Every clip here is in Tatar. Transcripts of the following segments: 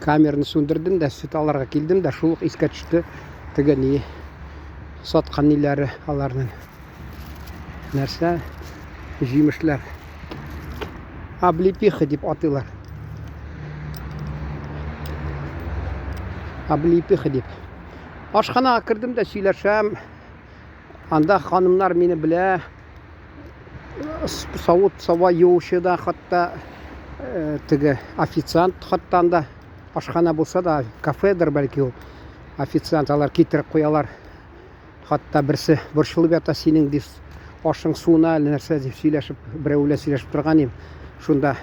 Камераны сүндердем дә, сөт алырга килдем дә, шул ук искә төште. Теге ни саткан ниләре аларның. Нәрсә? Җимешләр. Облепиха дип атыйлар. Облепиха дип. Ашханага кердем дә сөйләшәм. Анда ханымнар мине белә. Савыт саба юучы да хатта э, теге официант хатта анда ашхана булса да кафедыр бәлки ул официант алар китереп куялар. Хатта берсе борчылып ята синең ди ашың суына әле нәрсә дип сөйләшеп берәү белән сөйләшеп торган идем. Шунда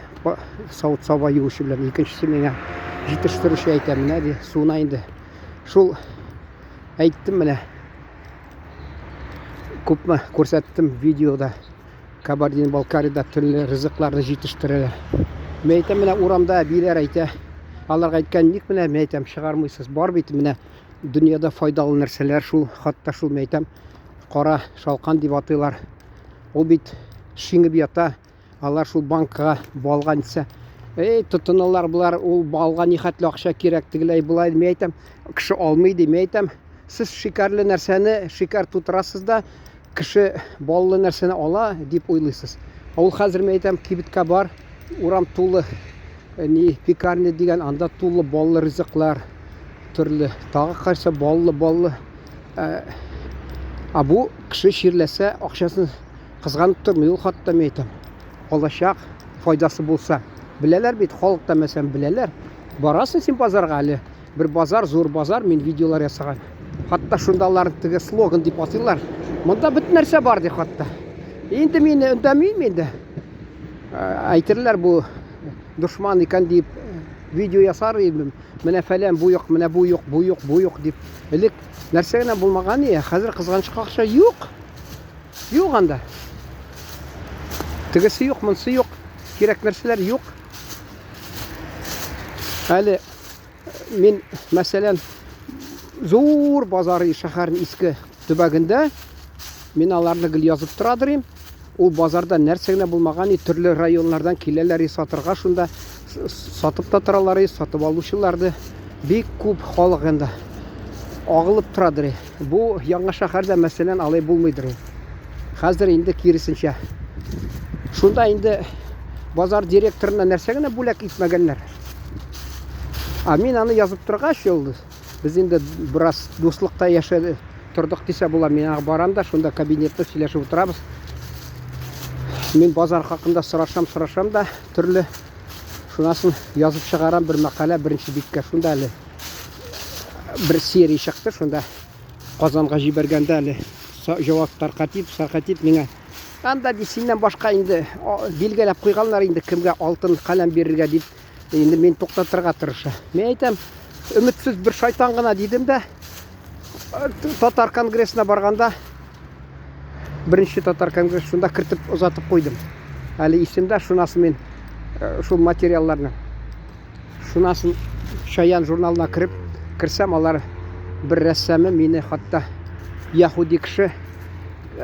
савыт саба юучы белән икенчесе миңа җитештерүче әйтә менә ди суына инде. Шул әйттем менә күпме күрсәттем видеода Кабардино-Балкариядә төрле ризыкларны җитештерәләр. Мин әйтәм, менә урамда әбиләр әйтә, аларга әйткән, ник менә, мин әйтәм, чыгармыйсыз, бар бит менә дөньяда файдалы нәрсәләр шул, хатта шул, мин әйтәм, кара шалкан дип атыйлар. Ул бит шиңеп ята, Алар шул банкага балга нитсә, эй, тотыналар болар, ул балга нихәтле акча кирәк, тегеләй, болай, мин әйтәм, кеше алмый ди, мин әйтәм, сез шикәрле нәрсәне, шикәр тутырасыз да, кеше баллы нәрсәне ала дип уйлыйсыз. Ә ул хәзер, мин әйтәм, кибеткә бар, урам тулы, э, ни, пекарня дигән, анда тулы баллы ризыклар, төрле, тагы кайсы баллы, баллы. Ә, ә бу кеше чирләсә, акчасын Кызганып тормый ул хатта, мин әйтәм. Алачак, файдасы булса. Беләләр бит, халык та мәсәлән беләләр. Барасың син базарга әле. Бер базар, зур базар, мин видеолар ясаган. Хатта шунда алар теге слоган дип атыйлар. Монда бөтен нәрсә бар ди хатта. Инде мин өндәмим инде. Э, әйтерләр бу дошман икән дип э, видео ясар идем. Менә фәлән бу юк, менә бу юк, бу юк, бу юк дип. Элек нәрсә генә булмаган ие, хәзер кызганычка акча юк. Юк анда. Тегесе юк, монысы юк. Кирәк нәрсәләр юк. Әле мин, мәсәлән, зур базар шәһәрнең иске төбәгендә мин аларны гел язып торадыр идем. Ул базарда нәрсә генә булмаган, и төрле районнардан киләләр и сатырга шунда сатып та торалар и сатып алучылар да бик күп халык инде агылып торадыр. Бу яңа шәһәрдә, мәсәлән, алай булмыйдыр ул. Хәзер инде киресенчә. Шунда инде базар директорына нәрсә генә бүләк итмәгәннәр. А мин аны язып торгач, ул без инде бераз дуслыкта яшәде, тордык дисә була. Мин аңа барам да, шунда кабинетта сөйләшеп утырабыз. Мин базар хакында сорашам, сорашам да, төрле шуннан соң язып чыгарам бер мәкалә беренче биткә. Шунда әле бер серия чыкты шунда Казанга җибәргәндә әле җавап Таркатип, Саркатип миңа анда ди синнән башка инде билгеләп куйганнар инде кемгә алтын каләм бирергә дип инде мин туктатырга тырыша. Мин әйтәм, өметсез бер шайтан гына дидем дә татар конгрессына барганда беренче татар конгресс шунда кертеп озатып куйдым. Әле исемдә шунасы мин э, шул материалларны Шуннан соң Чаян журналына кереп керсәм, алар бер рәссамы мине хатта яһүди кеше,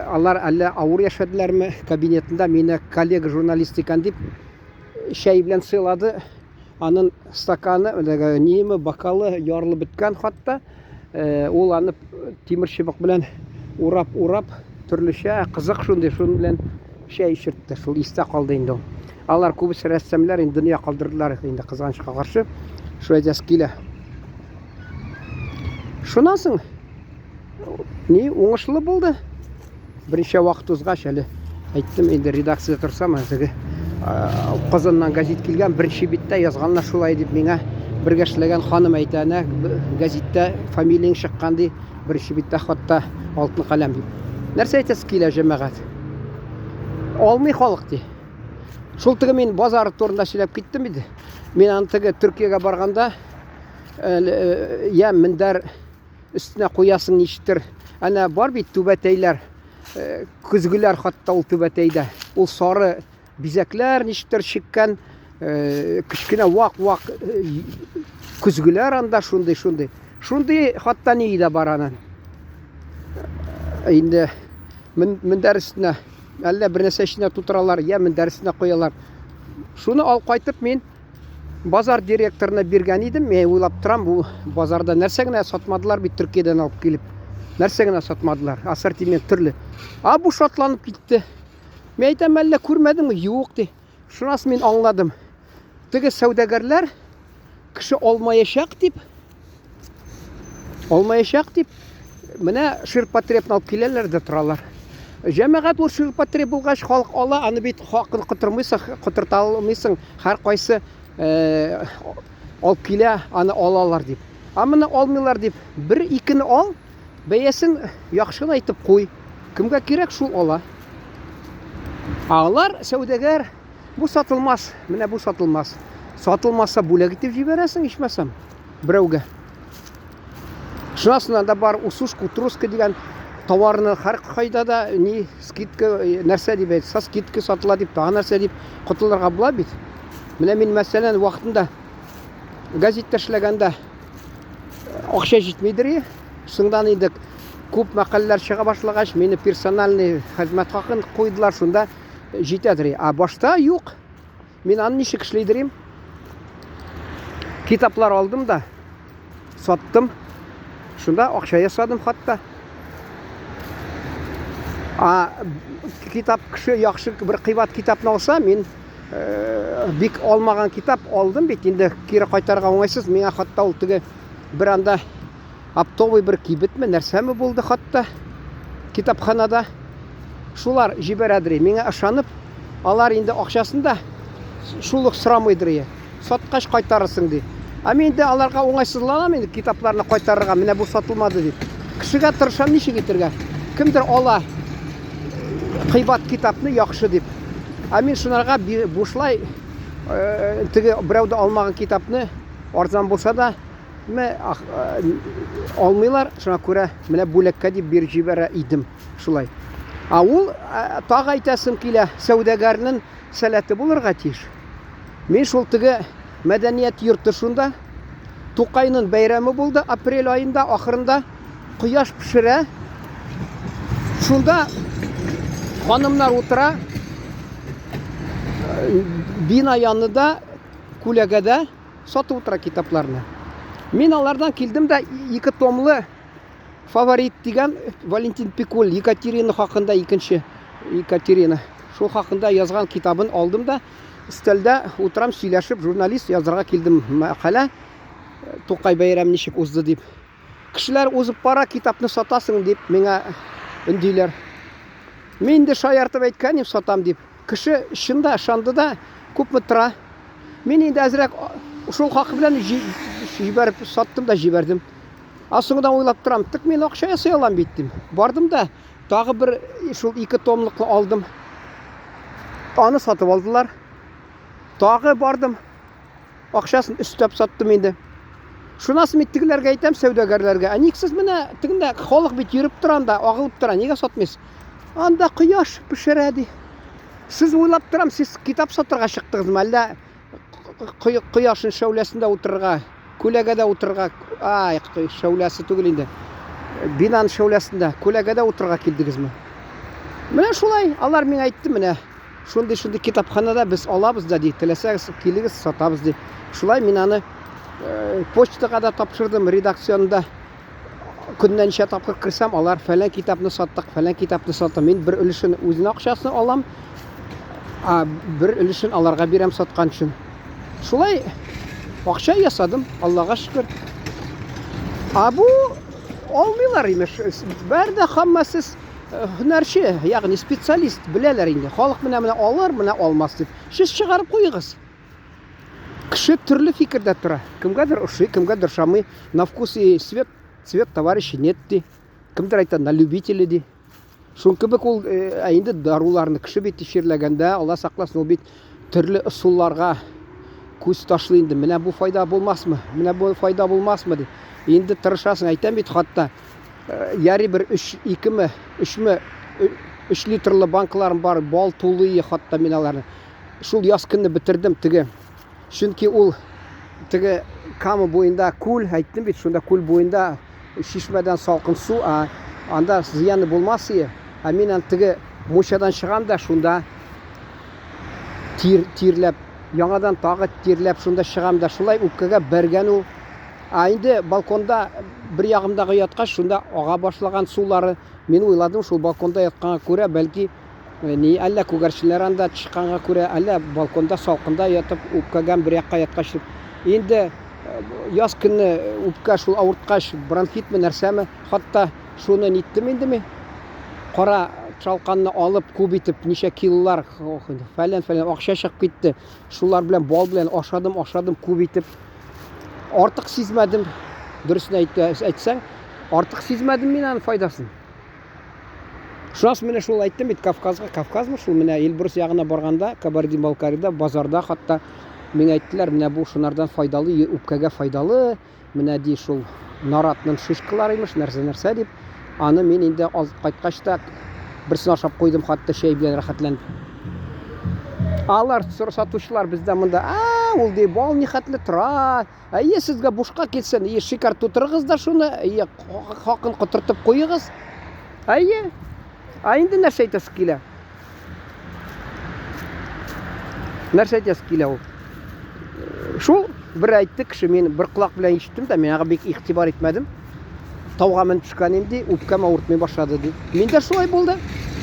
алар әллә авыр яшәделәрме, кабинетында мине коллега журналист икән дип чәй белән сыйлады. Анын стаканы, ниме, бокалы ярылып беткән хатта. Э, ул аны тимер чыбык белән урап-урап төрлечә кызык шундый шуның белән чәй эчертте. Шул истә калды инде ул. Алар күбесе рәссамнар инде дөнья калдырдылар инде кызганычка каршы. Шулай әйтәсе килә. Шуннан соң ни уңышлы булды. Берничә вакыт узгач әле әйттем инде редакциядә торсам, теге Казаннан газет килгән, беренче биттә язганнар шулай дип миңа бергә эшләгән ханым әйтә, әнә газеттә фамилияң чыккан ди, беренче биттә хатта алтын каләм дип. Нәрсә әйтәсе килә җәмәгать? Алмый халык ди. Шул теге мин базар турында сөйләп киттем иде. Мин аны теге Төркиягә барганда э, я мендәр өстенә куясың ничектер. Әнә бар бит түбәтәйләр, э, көзгеләр хатта ул түбәтәйдә. Ул сары бизәкләр ничектер чиккән, э, кечкенә вак-вак көзгеләр анда шундый-шундый. Шундый хатта ни дә бар аның. Инде мендәр өстенә әллә бер нәрсә эченә тутыралар, я мендәр өстенә куялар. Шуны алып кайтып мин Базар директорына биргән идем, мин уйлап торам, бу базарда нәрсә генә сатмадылар бит Төркиядән алып килеп. Нәрсә генә сатмадылар, ассортимент төрле. А бу шатланып китте. Мин әйтәм, әллә күрмәдеңме? Юк, ди. Шуннан мин аңладым. Теге сәүдәгәрләр кеше алмаячак дип, алмаячак дип, менә ширпотребны алып киләләр дә торалар. Җәмәгать ул ширпотреб булгач, халык ала, аны бит хакын котырмыйсың, котырта алмыйсың, һәркайсы э, алып килә, аны алалар дип. Ә моны алмыйлар дип, бер икене ал, бәясен яхшы гына итеп куй. Кемгә кирәк, шул ала. Ә алар сәүдәгәр, бу сатылмас, менә бу сатылмас. Сатылмаса бүләк итеп җибәрәсең ичмасам берәүгә. Шуннан да бар усушка, утруска дигән товарны һәр кайда да ни скидка э, нәрсә дип әйт, со скидка сатыла дип, тагы нәрсә дип котылырга була бит. Менә мин мәсәлән вакытында газетта эшләгәндә акча җитмидер. Соңдан инде күп мәкаләләр чыга башлагач, мине персональный хезмәт хакын куйдылар, шунда җитәдер. Ә башта юк. Мин аны ничек эшлидерим? Китаплар алдым да, саттым. Шунда акча ясадым хатта. А китап кеше яхшы бер кыйбат китапны алса, мин э, бик алмаган китап алдым бит, инде кире кайтарырга уңайсыз. Миңа хатта ул теге бер анда оптовый бер кибетме, нәрсәме булды хатта китапханада. Шулар җибәрәдер, миңа ышанып, алар инде акчасын да шул ук сорамыйдыр. Саткач кайтарырсың ди. Ә мин инде аларга уңайсызланам инде китапларны кайтарырга, менә бу сатылмады дип. Кешегә тырышам ничек итергә. Кемдер ала кыйбат китапны яхшы дип. Ә мин шунарга бушлай э, теге берәү дә алмаган китапны арзан булса да Мә, алмыйлар, шуңа күрә менә бүләккә дип биреп җибәрә идем шулай. Ә ул тагы әйтәсем килә, сәүдәгәрнең сәләте булырга тиеш. Мин шул теге мәдәният йорты шунда Тукайның бәйрәме булды апрель аенда, ахырында кояш пешерә. Шунда ханымнар утыра. Бина янында күләгәдә сатып утыра китапларны. Мин алардан килдем дә ике томлы Фаворит дигән Валентин Пикуль, Екатерина хакында икенче Екатерина. Шул хакында язган китабын алдым да өстәлдә утырам сөйләшеп, журналист язырга килдем мәкалә. Тукай бәйрәм ничек узды дип. Кешеләр узып бара, китапны сатасың дип миңа өндиләр. Мин инде шаяртып әйткән идем, сатам дип. Кеше чында ышанды да, күпме тора. Мин инде әзрәк шул хакы белән җибәреп саттым да җибәрдем. Ә соңынан уйлап торам, тик мин акча ясый алам бит дим. Бардым да тагы бер шул ике томлыкны алдым. Аны сатып алдылар. Тагы бардым. Акчасын өстәп саттым инде. Шуннан соң мин тегеләргә әйтәм, сәүдәгәрләргә, ә ник сез менә тегендә халык бит йөреп тора анда, агылып тора, нигә сатмыйсыз? Анда кояш пешерә ди. Сез уйлап торам, сез китап сатырга чыктыгызмы, әллә кояшның шәүләсендә утырырга, күләгәдә утырырга, ай, шәүләсе түгел инде. Бинаның шәүләсендә, күләгәдә утырырга килдегезме? Менә шулай, алар миңа әйтте, менә Шундый-шундый китапханада без алабыз да, ди, теләсәгез килегез, сатабыз, ди. Шулай мин аны э, почтага да тапшырдым, редакционда. Көннән ничә тапкыр керсәм, алар фәлән китапны саттык, фәлән китапны саттык. Мин бер өлешен үзенә акчасын алам, а бер өлешен аларга бирәм саткан өчен. Шулай акча ясадым, Аллага шөкер. А бу алмыйлар имеш. Бәр дә һәммәсез Һөнәрче, ягъни специалист беләләр инде. Халык менә менә алыр, менә алмас дип. Сез чыгарып куегыз. Кеше төрле фикердә тора. Кемгәдер ошый, кемгәдер ошамый. На вкус и цвет, цвет товарища нет ди. Кемдер әйтә, на любителя ди. Шул кебек ул, э, ә инде даруларны кеше бит чирләгәндә, Алла сакласын, ул бит төрле ысулларга күз ташлый инде. Менә бу файда булмасмы? Менә бу файда булмасмы ди. Инде тырышасың, әйтәм бит хатта. Яри бер өч, икеме, өчме, өч литрлы банкаларым бар, бал тулы хатта мин аларны. Шул яз көнне бетердем теге. Чөнки ул теге Кама буенда күл, әйттем бит, шунда күл буенда чишмәдән салкын су, а анда зыяны булмас ие. Ә мин аны теге мунчадан чыгам да шунда тир, тирләп. Яңадан тагы тирләп шунда чыгам да шулай үпкәгә бәргән ул. Ә инде балконда бер ягымдагы яткач, шунда ага башлаган сулары. Мин уйладым, шул балконда ятканга күрә, бәлки, э, ни, әллә күгәрченнәр анда чыкканга күрә, әллә балконда салкында ятып, үпкәгән бер якка яткач дип. Инде э, яз көне үпкә шул авырткач, бронхитмы, нәрсәме, хатта шуны ниттем инде мин. Кара шалканны алып, күп итеп, ничә килолар, фәлән-фәлән акча чыгып китте. Шулар белән бал белән ашадым, ашадым күп итеп. Артык сизмәдем, дөресен әйтсәң, артык сизмәдем мин аның файдасын. Шуннан соң менә шул әйттем бит, Кавказга, Кавказмы шул менә Эльбрус ягына барганда, Кабардин-Балкарида базарда хатта миңа әйттеләр, менә бу шунардан файдалы, үпкәгә файдалы, менә ди шул наратның шишкалары имеш, нәрсә-нәрсә дип. Аны мин инде алып кайткач та берсен ашап куйдым, хатта чәй белән рәхәтләнеп. Алар сатучылар бездә монда, а, ул ди, бал нихәтле тора, Әйе, сезгә бушка килсен, әйе, шикәр тутырыгыз да шуны, әйе, хакын котыртып куегыз. Әйе. Ә инде нәрсә әйтәсе килә? Нәрсә әйтәсе килә ул? Шул бер әйтте кеше, мин бер колак белән ишеттем дә, мин аңа бик игътибар итмәдем. Тауга менеп төшкән инде, үпкәм авыртмый башлады ди. Миндә шулай булды.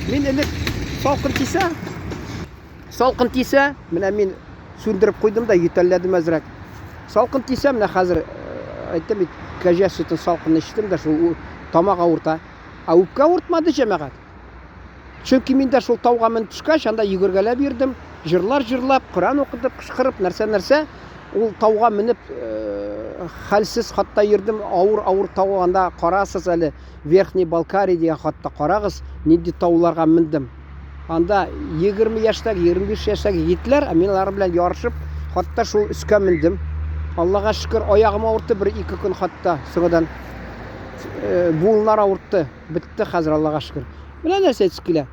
Мин элек салкын тисә, Салкын тисә, менә мин сүндереп куйдым да ютәлләдем әзрәк. Салкын тисә, менә хәзер әйттем бит, кәҗә сөтен салкын эчтем дә шул тамак авырта. Ә үпкә авыртмады җәмәгать. Чөнки мин дә шул тауга менеп төшкәч, анда йөгергәләп йөрдем, җырлар җырлап, Коръән укытып, кычкырып, нәрсә-нәрсә. Ул тауга менеп, хәлсез хатта йөрдем, авыр-авыр тау анда карасыз әле, Верхний Балкария дигән хатта карагыз, нинди тауларга мендем. Анда 20 яшьтәге, 25 яшьтәге егетләр, ә мин алар белән ярышып, хатта шул өскә мендем. Аллага шөкер, аягым авыртты бер-ике көн хатта, соңыдан э, буыннар авыртты. Бетте хәзер, Аллага шөкер. Менә нәрсә әйтеп килә.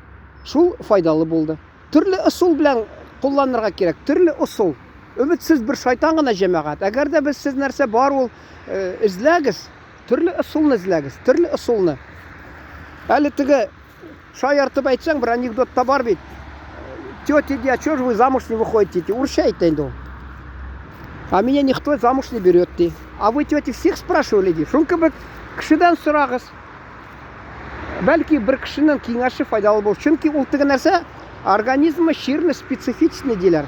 Шул файдалы булды. Төрле ысул белән кулланырга кирәк, төрле ысул. Өметсез бер шайтан гына җәмәгать. Әгәр дә без сез нәрсә бар ул, э, эзләгез, төрле ысулны эзләгез, төрле ысулны. Әле теге Шаяртып әйтсәң, бер анекдот та бар бит. Тетя, ди, а чё же вы замуж не выходите? Ди. Урысча әйтә инде ул. А меня никто замуж не берет, ди. А вы, тетя, всех спрашивали, ди. Шул кебек кешедән сорагыз. Бәлки бер кешенең киңәше файдалы булыр. Чөнки ул теге нәрсә организмы чирне специфичный диләр.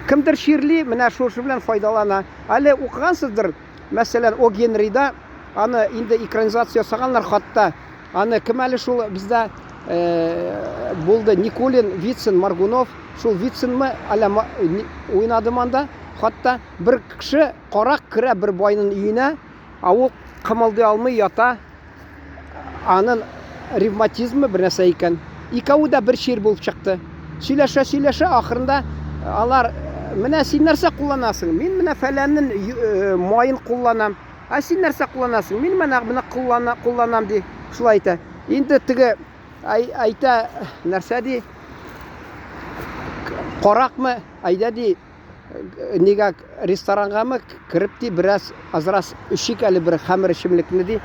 Кемдер чирли, менә шушы белән файдалана. Әле укыгансыздыр, мәсәлән, О Генрида аны инде экранизация ясаганнар хатта. Аны кем әле шул бездә э, булды? Никулин, Вицин, Маргунов. Шул Вицинмы әллә уйнады анда? Хатта бер кеше карак керә бер байның өенә, ә ул кымылдый алмый ята. Анын ревматизмы бер нәрсә икән. Икәве дә бер чир булып чыкты. Сөйләшә, сөйләшә, ахырында алар менә син нәрсә кулланасың? Мин менә фәләннең э, маен кулланам. Ә син нәрсә кулланасың? Мин менә моны куллана, кулланам ди. Шулай әйтә. Инде теге ай, әйтә нәрсә ди? Каракмы? Әйдә ди, нигә ресторангамы кереп ди, бераз азраз эчик әле бер хәмер эчемлекне ди.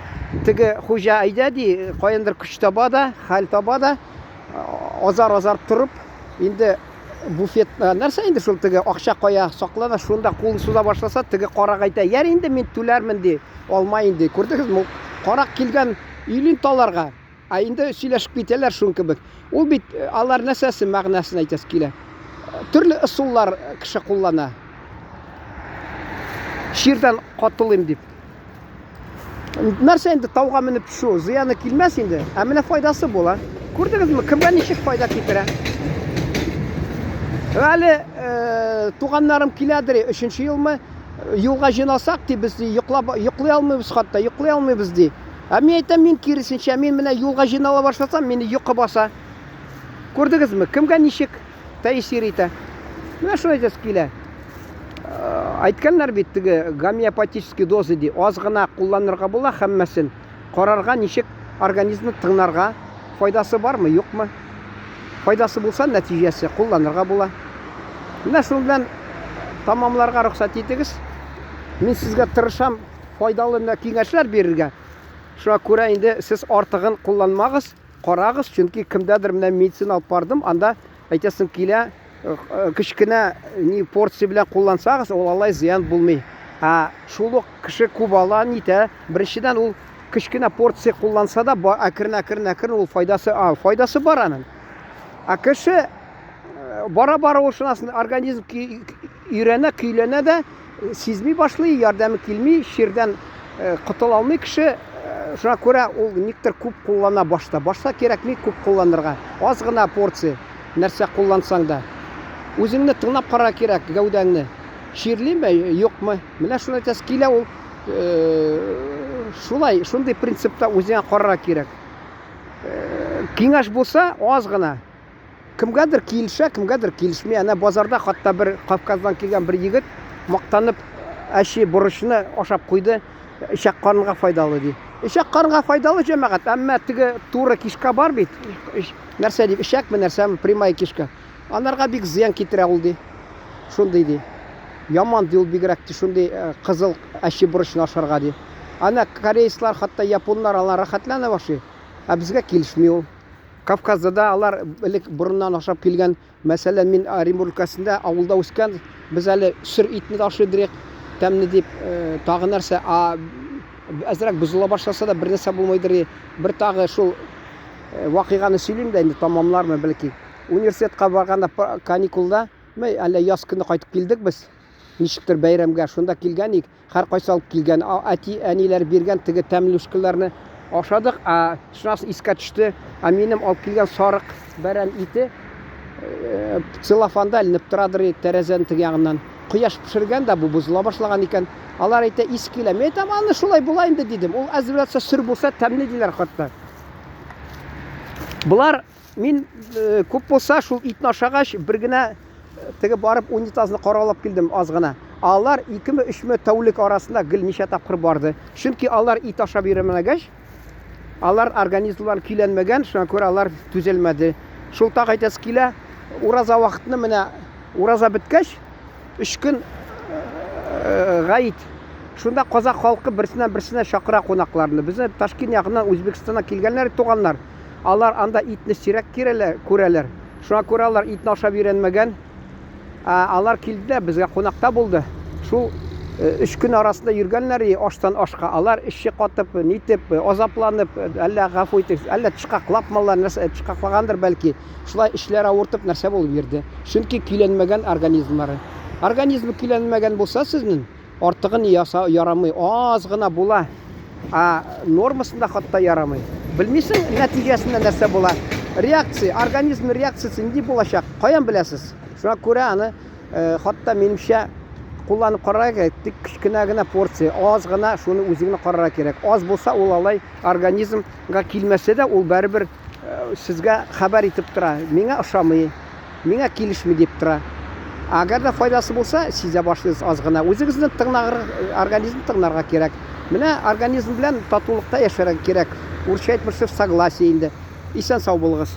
Теге хуҗа әйдә ди, каяндыр көч таба да, хәл таба да, азар-азар торып, инде буфет нәрсә инде шул теге акча кая саклана, шунда кулын суза башласа, теге карак әйтә, яр инде мин түләрмен ди, алма инде. Күрдегезме, карак килгән өйлен таларга, ә инде сөйләшеп китәләр шун кебек. Ул бит алар нәрсәсе мәгънәсен әйтәсе килә. Төрле ысуллар кеше куллана. Чирдән котылыйм дип. Нәрсә инде тауга менеп төшү, зыяны килмәс инде, ә менә файдасы була. Күрдегезме, кемгә ничек файда китерә? Әле э, туганнарым киләдер, өченче елмы юлга җыйналсак ди, без ди, йоклап йоклый алмыйбыз хатта, йоклый алмыйбыз ди. Ә мин әйтәм, мин киресенчә, мин менә юлга җыйнала башласам, мине йокы баса. Күрдегезме, кемгә ничек тәэсир итә? Менә шулай әйтәсе килә. Әйткәннәр бит теге гомеопатический доза ди, аз гына кулланырга була һәммәсен. Карарга ничек организмны тыңнарга, файдасы бармы, юкмы? Файдасы булса, нәтиҗәсе кулланырга була. Менә шуның белән тамамларга рөхсәт итегез. Мин сезгә тырышам файдалы киңәшләр бирергә. Шуңа күрә инде сез артыгын кулланмагыз, карагыз, чөнки кемдәдер менә медицина алып бардым, анда әйтәсем килә, кечкенә ни порция белән куллансагыз, ул алай зыян булмый. Ә шул ук кеше күп ала, нитә. Беренчедән, ул кечкенә порция кулланса да, әкрен-әкрен әкрен ул файдасы, а, файдасы бар аның. Ә кеше бара-бара ул шунасын организм өйрәнә, көйләнә дә, сизми башлый, ярдәме килми, чирдән котыла алмый кеше. Шуңа күрә ул никтер күп куллана башта. Башта кирәкми күп кулланырга. Аз гына порция нәрсә куллансаң да. Үзеңне тыңлап карарга кирәк, гәүдәңне. Чирлиме, юкмы? Менә шуны әйтәсе килә ул. Шулай, шундый принципта үзеңә карарга кирәк. Киңәш булса, аз гына. Кемгәдер килешә, кемгәдер килешми. Әнә базарда хатта бер Кавказдан килгән бер егет мактанып әче борычны ашап куйды. Эчәк карынга файдалы ди. Эчәк карынга файдалы җәмәгать, әмма теге туры кишка бар бит. Нәрсә дип, эчәкме, нәрсәме, прямая кишка. Анарга бик зыян китерә ул ди. Шундый ди. Яман ди ул бигрәк ди, шундый кызыл әче борычны ашарга ди. Әнә корейцлар, хатта японнар алар рәхәтләнеп ашый. Ә безгә килешми ул. Кавказда да алар элек борыннан ашап килгән. Мәсәлән, мин Оренбург өлкәсендә авылда үскән. Без әле сыр итне дә ашыйдырык, тәмле дип, тагы нәрсә, а әзрәк бозыла башласа да бер нәрсә булмыйдыр. Бер тагы шул вакыйганы сөйлим дә инде тамамлармын бәлки. Университетка барганда каникулда, әллә яз көне кайтып килдек без. Ничектер бәйрәмгә шунда килгән идек. Һәркайсы алып килгән, әти, әниләр биргән теге тәмлүшкәләрне ашадык. Ә шуннан искә төште, ә минем алып килгән сарык бәрән ите э, целлофанда эленеп торадыр тәрәзәнең теге ягыннан. Кояш пешергән дә бу бозыла башлаган икән. Алар әйтә, ис килә. Мин әйтәм, аны шулай була инде дидем. Ул әз сыр булса тәмле диләр хатта. Болар Мин э, күп булса шул итне ашагач, бер генә э, теге барып унитазны каралап килдем аз гына. Алар икеме, өчме тәүлек арасында гел ничә тапкыр барды. Чөнки алар ит ашап йөрмәгәч, алар организмлар көйләнмәгән, шуңа күрә алар түзелмәде. Шул тагы әйтәсе килә, ураза вакытны менә ураза беткәч, өч көн э, гаит. Шунда казах халкы берсеннән берсенә чакыра кунакларны. Безне Ташкент ягыннан Үзбәкстаннан килгәннәр туганнар. Алар анда итне сирәк кирәләр, күрәләр. Шуңа күрә алар итне ашап өйрәнмәгән. Ә алар килде дә безгә кунакта булды. Шул э, өч көн арасында йөргәннәр и аштан ашка. Алар эче катып, нитеп, э, азапланып, э, әллә гафу итегез, әллә тышкаклап маллар нәрсә тышкаклагандыр бәлки. Шулай эчләре авыртып нәрсә булып йөрде. Чөнки көйләнмәгән организмнары. Организмы көйләнмәгән булса сезнең, Артыгын яса ярамый, аз гына була. А нормасында хатта ярамый. Белмисең, нәтиҗәсендә нәрсә була? Реакция, организм реакциясе нинди булачак? Каян беләсез? Шуңа күрә аны э, хатта минемчә кулланып карарга кирәк, тик кечкенә генә порция, аз гына шуны үзеңне карарга кирәк. Аз булса, ул алай организмга килмәсә дә, ул барыбер э, сезгә хәбәр итеп тора. Миңа ошамый. Миңа килешми дип тора. Әгәр дә файдасы булса, сизә башлыйсыз аз гына. Үзегезне тыңнар, организм тыңнарга кирәк. Менә организм белән татулыкта яшәргә кирәк. Урысча әйтмешли, в согласии инде. Исән сау булыгыз.